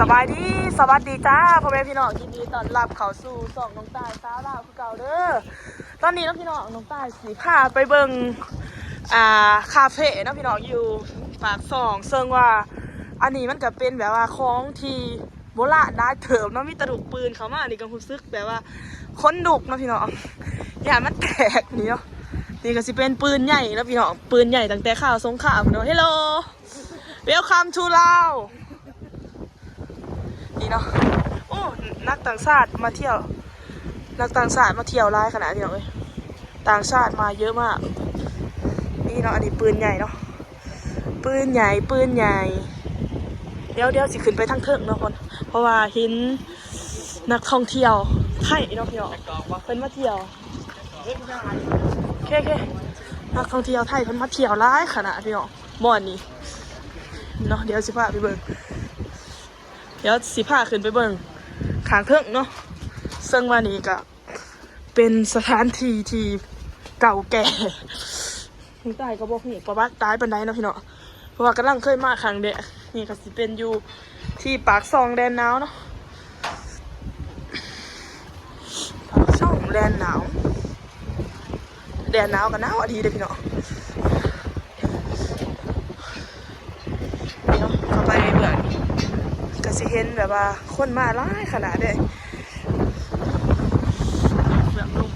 ສະບາຍດີ ສະຫວັດດີຈ້າ ພໍ່ແມ່ພີ່ນ້ອງ ຍິນດີຕ້ອນຮັບເຂົ້າສູ່ຊ່ອງນ້ອງຕ່າຍສາວລາວຄືເກົ່າເດີ. ຕອນນີ້ເນາະພີ່ນ້ອງ ນ້ອງຕ່າຍຊິພາໄປເບິ່ງ ອ່າ ຄາເຟເນາະພີ່ນ້ອງ ຢູ່ປາກຊ່ອງ ເຊິ່ງວ່າອັນນີ້ມັນກະເປັນແບບວ່າຂອງທີ່ ໂບລານຫຼາຍເຕີບເນາະ ມີແຕ່ລູກປືນເຂົ້າມາ ນີ້ກໍຮູ້ສຶກແບບວ່າຂົນລຸກເນາະພີ່ນ້ອງ ຢ້ານມັນແຕກນີ້ເນາະ. ນີ້ກໍຊິເປັນປືນໃຫຍ່ເນາະພີ່ນ້ອງ ປືນໃຫຍ່ຕັ້ງແຕ່ຄາວສົງຄາມເນາະ. Hello, welcome to Lao ນີ້ເນາະ. ໂອ້ ນັກຕ່າງຊາດມາທ່ຽວ ນັກຕ່າງຊາດມາທ່ຽວຫຼາຍຂະໜາດ ພີ່ນ້ອງເອີຍ. ຕ່າງຊາດມາເຍອະມາກ. ນີ້ເນາະ ອັນນີ້ປືນໃຫຍ່ເນາະ ປືນໃຫຍ່ ປືນໃຫຍ່. ດຽວ ດຽວຊິຂຶ້ນໄປທາງເທິງເນາະ ເພາະວ່າເຫັນນັກທ່ອງທ່ຽວໄທເນາະພີ່ນ້ອງ ເພິ່ນມາທ່ຽວ. ໂອເຄ ໂອເຄ ນັກທ່ອງທ່ຽວໄທເພິ່ນມາທ່ຽວຫຼາຍຂະໜາດພີ່ນ້ອງ ບ່ອນນີ້ເນາະ. ດຽວຊິພາໄປເບິ່ງ ດຽວຊິພາຂຶ້ນໄປເບິ່ງຂ້າງເທິງເນາະ ເຊິ່ງວ່ານີ້ກະ ເປັນສະຖານທີ່ທີ່ເກົ່າແກ່. ນ້ອງຕ່າຍກໍບໍ່ຮູ້ປະຫວັດຫຼາຍປານໃດເນາະພີ່ນ້ອງ ເພາະວ່າກຳລັງເຄີຍມາຄັ້ງແລກ. ນີ້ກໍຊິເປັນຢູ່ທີ່ປາກຊ່ອງແດນໜາວເນາະ ປາກຊ່ອງແດນໜາວ ແດນໜາວກໍໜາວອີ່ຫຼີເດ້ພີ່ນ້ອງ. ເນາະ ເຂົ້າໄປເບື້ອງນີ້ກໍຊິເຫັນແບບວ່າຄົນມາຫຼາຍຂະໜາດເດ້ ເບື້ອງລຸ່ມ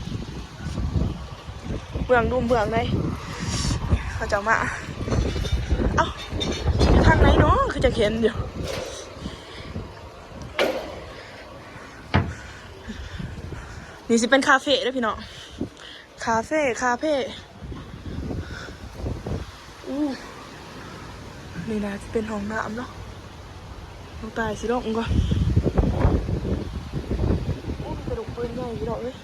ເບື້ອງລຸ່ມເບື້ອງໃດ ເຂົາເຈົ້າມາ. ເອົ້າ ຢູ່ທາງໃດເນາະ ຄືຈັກເຫັນຢູ່. ນີ້ຊິເປັນຄາເຟເດີພີ່ນ້ອງ ຄາເຟ ຄາເຟ. ອູ້ ນີ້ໜ້າຈະເປັນຫ້ອງນ້ຳເນາະ ນ້ອງຕ່າຍຊິລອງເບິ່ງກ່ອນ. ໂອ້ ມີແຕ່ລູກປືນໃຫຍ່ພີ່ນ້ອງເອີຍ.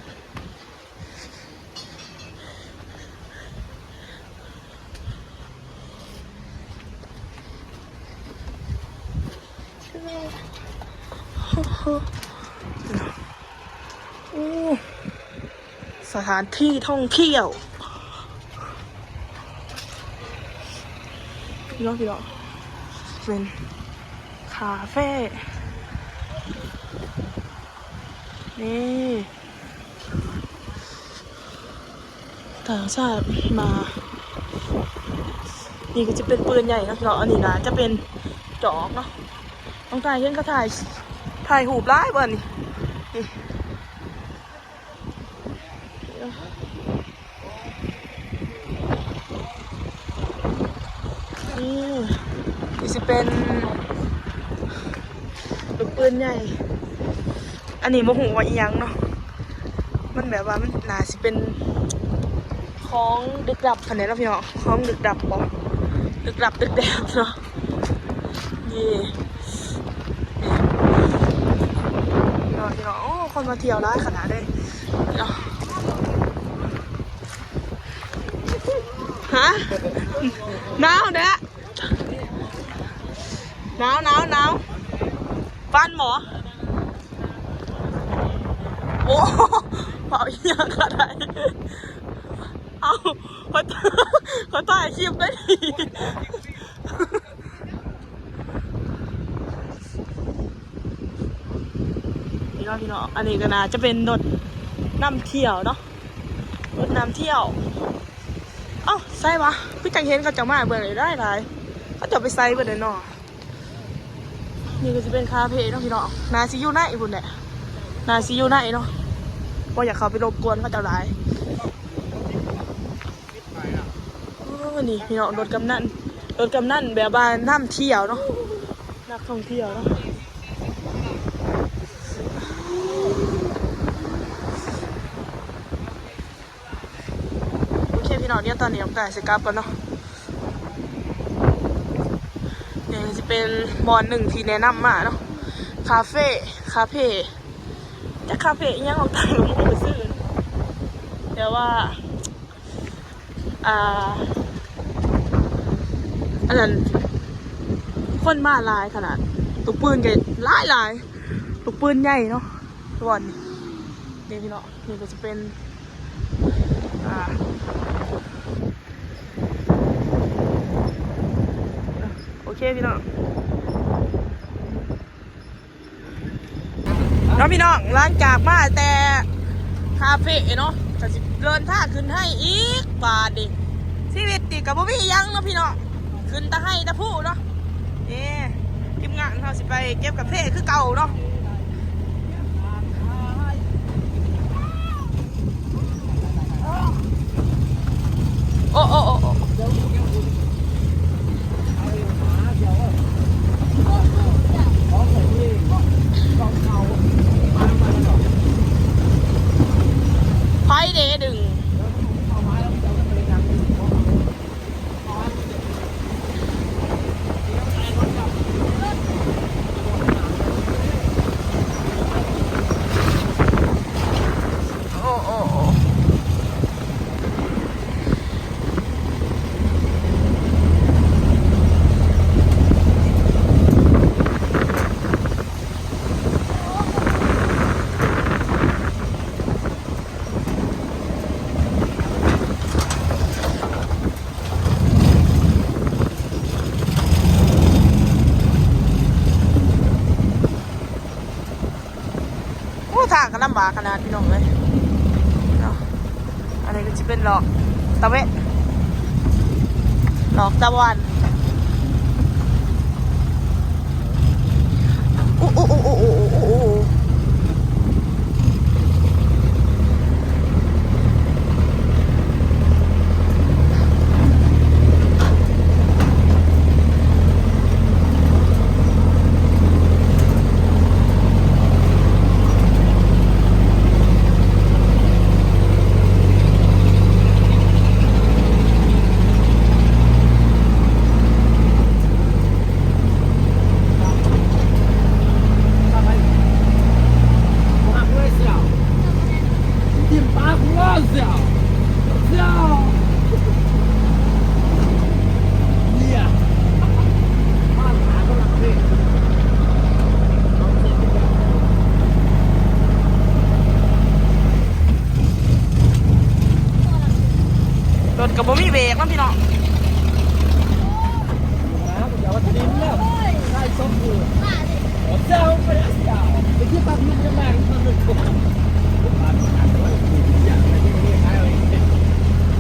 ໂອ້ ສະຖານທີ່ທ່ອງທ່ຽວເນາະພີ່ນ້ອງ ເປັນຄາເຟ ນີ້ ຕ່າງຊາດມາ. ນີ້ກໍຈະເປັນປືນໃຫຍ່ເນາະ ເນາະ ອັນນີ້ໜ້າຈະເປັນຈອກເນາະ. ນ້ອງຕ່າຍເຫັນເຂົາຖ່າຍ ຖ່າຍຮູບຫຼາຍບໍ່ນີ້ ນີ້ ນີ້ ນີ້ຊິເປັນລູກປືນໃຫຍ່ ອັນນີ້ບໍ່ຮູ້ວ່າອີ່ຫຍັງເນາະ ມັນແບບວ່າມັນໜ້າຊິເປັນຂອງລຶກລັບຫັ້ນແຫຼະເນາະພີ່ນ້ອງ ຂອງລຶກລັບບໍ ລຶກລັບຕຶກແດບເນາະ. ນີ້ ເນາະພີ່ນ້ອງ ໂອ້ ຄົນມາທ່ຽວຫຼາຍຂະໜາດເດ້ເນາະ. ຮະ ໜາວເດ້ ໜາວ ໜາວ ໜາວ ປັ່ນບໍ? ໂອ້ ເວົ້າອີ່ຫຍັງກໍໄດ້ ເອົ້າ ເຂົາ ເຂົາຖ່າຍຄລິບໄດ້ນີ້. ນີ້ເນາະ ພີ່ນ້ອງ ອັນນີ້ກໍໜ້າຈະເປັນລົດນຳທ່ຽວເນາະ ລົດນຳທ່ຽວ. ເອົ້າ ໃສຫວາ ຄືຈັ່ງເຫັນເຂົາເຈົ້າມາເບິ່ງຫຼາຍໆ ເຂົາເຈົ້າໄປໃສເບິດແລ້ວເນາະ. ນີ້ກໍຊິເປັນຄາເຟເນາະພີ່ນ້ອງ ໜ້າຊິຢູ່ໃນພຸ້ນແຫຼະ ໜ້າຊິຢູ່ໃນເນາະ ບໍ່ຢາກເຂົ້າໄປລົບກວນເຂົາເຈົ້າຫຼາຍ. ໂອ້ ນີ້ພີ່ນ້ອງ ລົດກຳນັນ ລົດກຳນັນແບບວ່ານຳທ່ຽວເນາະ ນັກທ່ອງທ່ຽວເນາະ. ໂອເຄພີ່ນ້ອງ ດຽວຕອນນີ້ນ້ອງຕ່າຍຊິກັບກ່ອນເນາະ. ນີ້ຊິເປັນບ່ອນໜຶ່ງທີ່ແນະນຳມາເນາະ ຄາເຟ ຄາເຟ ຈັກຄາເຟອີ່ຫຍັງ ນ້ອງຕ່າຍກໍບໍ່ຮູ້ຊື່ ແຕ່ວ່າ ອ່າ ອັນນັ້ນ ຄົນມາຫຼາຍຂະໜາດ ລູກປືນກໍຫຼາຍໆ ລູກປືນໃຫຍ່ເນາະ ບ່ອນນີ້ ນີ້ພີ່ນ້ອງ. ນີ້ກໍຈະເປັນ ອ່າ ໂອເຄພີ່ນ້ອງ. ເນາະພີ່ນ້ອງ ຫຼັງຈາກມາແຕ່ຄາເຟເນາະ ກໍຊິເດີນທາງຂຶ້ນໄຮ່ອີກບາດນີ້. ຊີວິດນີ້ກໍບໍ່ມີຫຍັງເນາະພີ່ນ້ອງ ຂຶ້ນແຕ່ໄຮ່ແຕ່ພູເນາະ. ເອີ ທີມງານເຮົາຊິໄປເກັບກາເຟຄືເກົ່າເນາະ. ໂອ້ ໂອ້ ໂອ້ ໂອ້ ໃຜເດດຶງ. ໂອ້ ໂອ້ ໂອ້ ໂອ້ ທາງກໍລຳບາກຂະໜາດ ພີ່ນ້ອງເອີຍເນາະ. ອັນນີ້ກໍຊິເປັນຫຼອກຕາເວັນ ຫຼອກຕາວັນ. ໂອ້ ໂອ້ ໂອ້ ໂອ້ ໂອ້ ໂອ້ ໂອ້ ໂອ້ ລົດກໍບໍ່ມີເບຣກເນາະພີ່ນ້ອງ.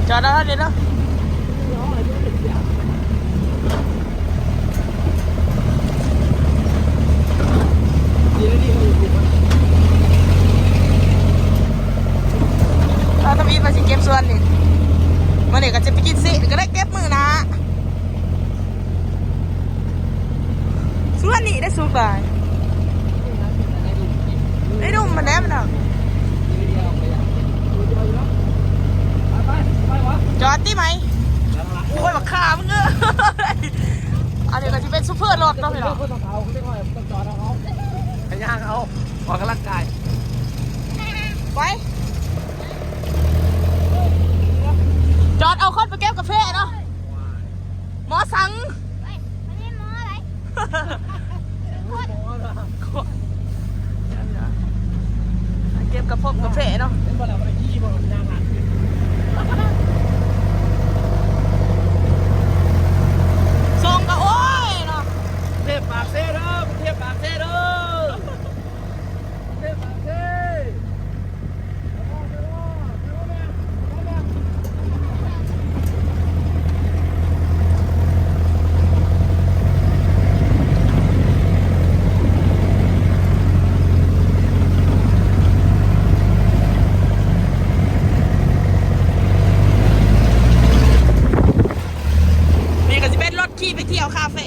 ຈອດເອົາເດ້ເດີ. ເອົາທຳອິດວ່າຊິເກັບສວນນີ້ ມື້ນີ້ກໍຈະໄປກິນຊິ ກໍໄດ້ເກັບມື້ໜ້າ. ສວນນີ້ໄດ້ສຸກຫຼາຍ ໄດ້ໜຸ່ມມັນແດ່ມັນດອກ. ຈອດຕິໄໝ? ໂອ້ຍ ບັກຂ້າມຶງເອີຍ. ອັນນີ້ກໍຊິເປັນຊູເຟີລົດເນາະພີ່ນ້ອງ ໄປຍ່າງເອົາ ອອກກຳລັງກາຍ ໄປ ຈອດເອົາຄົນໄປເກັບກາເຟເນາະ. ໝໍສັງ ເອີຍ ອັນນີ້ໝໍໃດ? ເກັບກາຟອງກາເຟເນາະ ສົ່ງກໍ ໂອ້ຍເນາະ ເທບປາກເຊເດີ ເທບປາກເຊເດີ. ນີ້ກໍຊິເປັນລົດຂີ່ໄປທ່ຽວຄາເຟ.